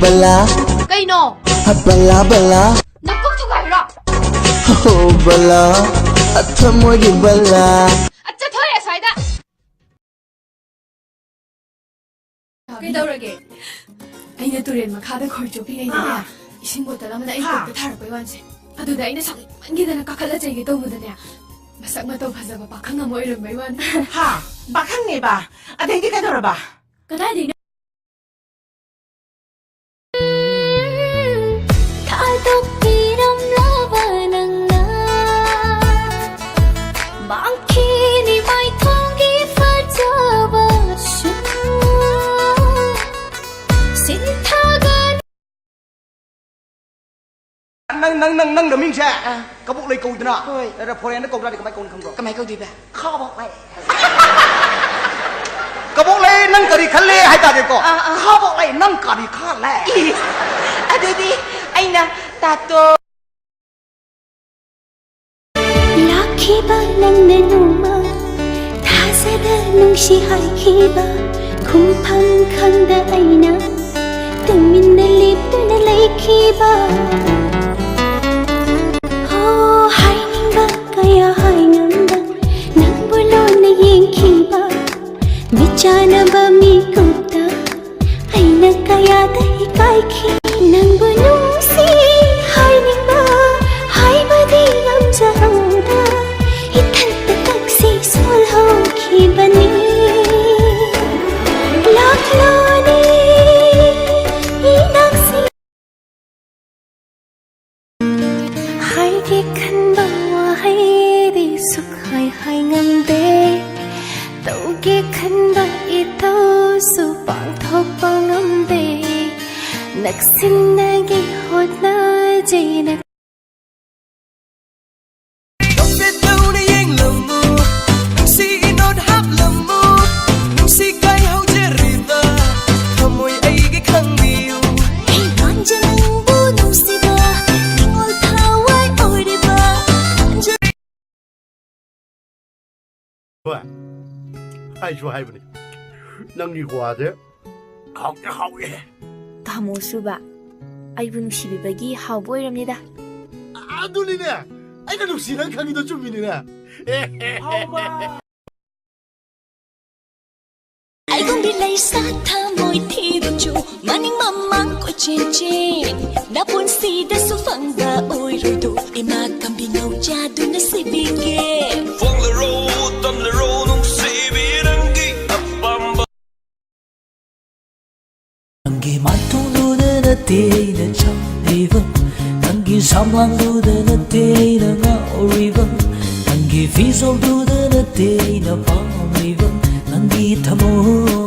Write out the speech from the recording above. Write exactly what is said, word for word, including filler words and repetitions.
ꯕꯂꯥ꯫ ꯀꯩꯅꯣ? ꯕꯂꯥ, ꯕꯂꯥ꯫ ꯅꯀꯣꯛ ꯊꯨꯒꯥꯏꯔꯣ? ꯍꯣ, ꯕꯂꯥ꯫ ꯊꯃꯣꯏꯒꯤ ꯕꯂꯥ꯫ ꯑ, ꯆꯠꯊꯣꯛꯑꯦ ꯑꯁ꯭ꯋꯥꯏꯗ꯫ ꯀꯩꯗꯧꯔꯒꯦ? ꯑꯩꯅ ꯇꯨꯔꯦꯜ ꯃꯈꯥꯗ ꯈꯣꯏ ꯆꯣꯞꯄꯤꯉꯩꯗꯅꯦ, ꯑꯥ꯫ ꯏꯁꯤꯡ ꯕꯣꯇꯜ ꯑꯃꯅ ꯑꯩ ꯍꯥ꯫ ꯀꯣꯛꯇ ꯊꯥꯔꯛꯄꯩ ꯋꯥꯅꯤꯁꯦ꯫ ꯑꯗꯨꯗ ꯑꯩꯅ ꯁꯥꯎꯅꯤꯡꯃꯟꯒꯤꯗꯅ ꯀꯥꯈꯠꯂ ꯆꯩꯒꯦ ꯇꯧꯕꯗꯅꯦ, ꯃꯁꯛ ꯃꯇꯧ ꯐꯖꯕ ꯄꯥꯈꯪ ꯑꯃ ꯑꯣꯏꯔꯝꯕꯩ ꯋꯥꯅꯤ꯫ ꯍꯥ? ꯄꯥꯈꯪꯅꯦꯕ? ꯑꯗꯩꯗꯤ ꯀꯩꯗꯧꯔꯕ? ꯀꯗꯥꯏꯗꯩꯅꯣ? ꯊꯥꯗꯣꯛꯄꯤꯔꯝꯂꯕ ꯅꯪꯅ ꯃꯥꯡꯈꯤꯅꯤ ꯃꯥꯏꯊꯣꯡꯒꯤ ꯐꯖꯕꯁꯨ ꯁꯤꯟꯊꯒꯅꯤ꯫ ꯅꯪ, ꯅꯪ, ꯅꯪ, ꯅꯪ ꯅꯃꯤꯡꯁꯦ ꯑꯥ꯫ ꯀꯕꯣꯛꯂꯩ ꯀꯧꯏꯗꯅ? ꯍꯣꯏ꯫ ꯑꯗ foreign ꯗ ꯀꯧ ꯇꯥꯔꯗꯤ ꯀꯃꯥꯏ ꯀꯧꯅꯤ ꯈꯪꯕ꯭ꯔꯣ? ꯀꯃꯥꯏ ꯀꯧꯗꯣꯏꯕ? ꯈꯥꯕꯣꯛꯂꯩ꯫ ꯀꯕꯣꯛꯂꯩ, ꯅꯪ ꯀꯔꯤ ꯈꯜꯂꯦ ꯍꯥꯏ ꯇꯥꯔꯗꯤꯀꯣ, ꯑꯥ, ꯑꯥ꯫ ꯈꯥꯕꯣꯛꯂꯩ, ꯅꯪ ꯀꯔꯤ ꯈꯜꯂꯦ? ꯏꯁ, ꯑꯗꯨꯗꯤ ꯑꯩꯅ ꯇꯥꯇꯣ꯫ ꯂꯥꯛꯈꯤꯕ ꯅꯪꯅ ꯅꯣꯡꯃ ꯊꯥꯖꯗ ꯅꯨꯡꯁꯤ ꯍꯥꯏꯈꯤꯕ, ꯈꯨꯝꯐꯝ ꯈꯪꯗ ꯑꯩꯅ ꯇꯨꯃꯤꯟꯅ ꯂꯦꯞꯇꯨꯅ ꯂꯩꯈꯤꯕ꯫ ꯍꯣ, ꯍꯥꯏꯅꯤꯡꯕ ꯀꯌꯥ ꯍꯥꯏꯉꯝꯗ ꯅꯪꯕꯨ ꯂꯣꯟꯅ ꯌꯦꯡꯈꯤꯕ, ꯃꯤꯆꯥꯟꯅꯕ ꯃꯤꯀꯨꯞꯇ ꯑꯩꯅ ꯀꯌꯥꯗ ꯏꯀꯥꯏꯈꯤ꯫ ꯅꯪꯕꯨ ꯅꯨꯡꯁꯤ ꯍꯥꯏꯅꯤꯡꯕ ꯍꯥꯏꯕꯗꯤ ꯉꯝꯖꯍꯧꯗ ꯏꯊꯟꯇ ꯀꯛꯁꯤ ꯁꯣꯜꯍꯧꯈꯤꯕꯅꯤ꯫ ꯂꯥꯛꯂꯣꯅꯦ ꯏꯅꯥꯛꯁꯤ꯫ ꯍꯥꯏꯒꯦ ꯈꯟꯕ ꯋꯥꯍꯩꯗꯤ ꯁꯨꯛꯍꯥꯏ ꯍꯥꯏ ꯉꯝꯗꯦ꯫ ꯇꯧꯒꯦ ꯈꯟꯕ ꯏꯊꯧꯁꯨ ꯄꯥꯡꯊꯣꯛꯄ ꯉꯝꯗꯦ꯫ ꯅꯛꯁꯤꯟꯅꯒꯦ ꯍꯣꯠꯅꯖꯩ ꯅꯪ꯫ ꯅꯣꯛꯐꯦꯠ ꯇꯧꯅ ꯌꯦꯡꯂꯝꯃꯨ, ꯅꯨꯡꯁꯤꯒꯤ ꯅꯣꯠ ꯍꯥꯞꯂꯝꯃꯨ, ꯅꯨꯡꯁꯤ ꯀꯥꯏ ꯍꯧꯖꯔꯤꯕ ꯊꯃꯣꯏ ꯑꯩꯒꯤ ꯈꯪꯕꯤꯌꯨ꯫ ꯍꯦ ꯄꯥꯟꯖ ꯅꯪꯕꯨ ꯅꯨꯡꯁꯤꯕ, ꯅꯤꯡꯉꯣꯜ ꯊꯋꯥꯏ ꯑꯣꯏꯔꯤꯕ ꯄꯥꯟꯖ ꯍꯣꯏ, ꯑꯩꯁꯨ ꯍꯥꯏꯕꯅꯤ, ꯅꯪꯒꯤ ꯀ꯭ꯋꯥꯁꯦ ꯍꯥꯎꯗꯤ ꯍꯥꯎꯏꯍꯦ꯫ ꯇꯥꯃꯣꯁꯨꯕ ꯑꯩꯕꯨ ꯅꯨꯡꯁꯤꯕꯤꯕꯒꯤ ꯍꯥꯎꯕ ꯑꯣꯏꯔꯝꯅꯤꯗ꯫ ꯑꯗꯨꯅꯤꯅꯦ, ꯑꯩꯅ ꯅꯨꯡꯁꯤ ꯅꯪ ꯈꯪꯉꯤꯗꯣ ꯆꯨꯝꯃꯤꯅꯤꯅꯦ꯫ ꯑꯩꯒꯨꯝꯕꯤ ꯂꯩꯁꯥ ꯊꯃꯣꯏ ꯊꯤꯔꯨꯆꯣ, ꯃꯅꯤꯡ ꯃꯃꯥꯡ ꯀꯣꯏꯆꯦꯟ ꯆꯦꯟ꯫ ꯅꯄꯨꯟꯁꯤꯗꯁꯨ ꯐꯪꯕ ꯑꯣꯏꯔꯣꯏꯗꯣ, ꯏꯃꯥ ꯀꯝꯕꯤ ꯉꯧꯖꯥꯗꯨꯅ ꯁꯤꯕꯤꯒꯦ꯫ ꯐꯣꯡꯂꯔꯣ, ꯇꯝꯂꯔꯣ, ꯅꯨꯡꯁꯤꯕꯤ ꯅꯪꯒꯤ ꯑꯄꯥꯝꯕ꯫ ꯅꯪꯒꯤ ꯃꯥꯏꯊꯣꯡꯗꯨꯗ ꯅꯠꯇꯦ ꯑꯩꯅ ꯆꯥꯛꯂꯤꯕ, ꯅꯪꯒꯤ ꯁꯝꯂꯥꯡꯗꯨꯗ ꯅꯠꯇꯦ ꯑꯩꯅ ꯉꯥꯎꯔꯤꯕ, ꯅꯪꯒꯤ ꯐꯤꯖꯣꯜꯗꯨꯗ ꯅꯠꯇꯦ ꯑꯩꯅ ꯄꯥꯝꯂꯤꯕ, ꯅꯪꯒꯤ ꯊꯃꯣꯏ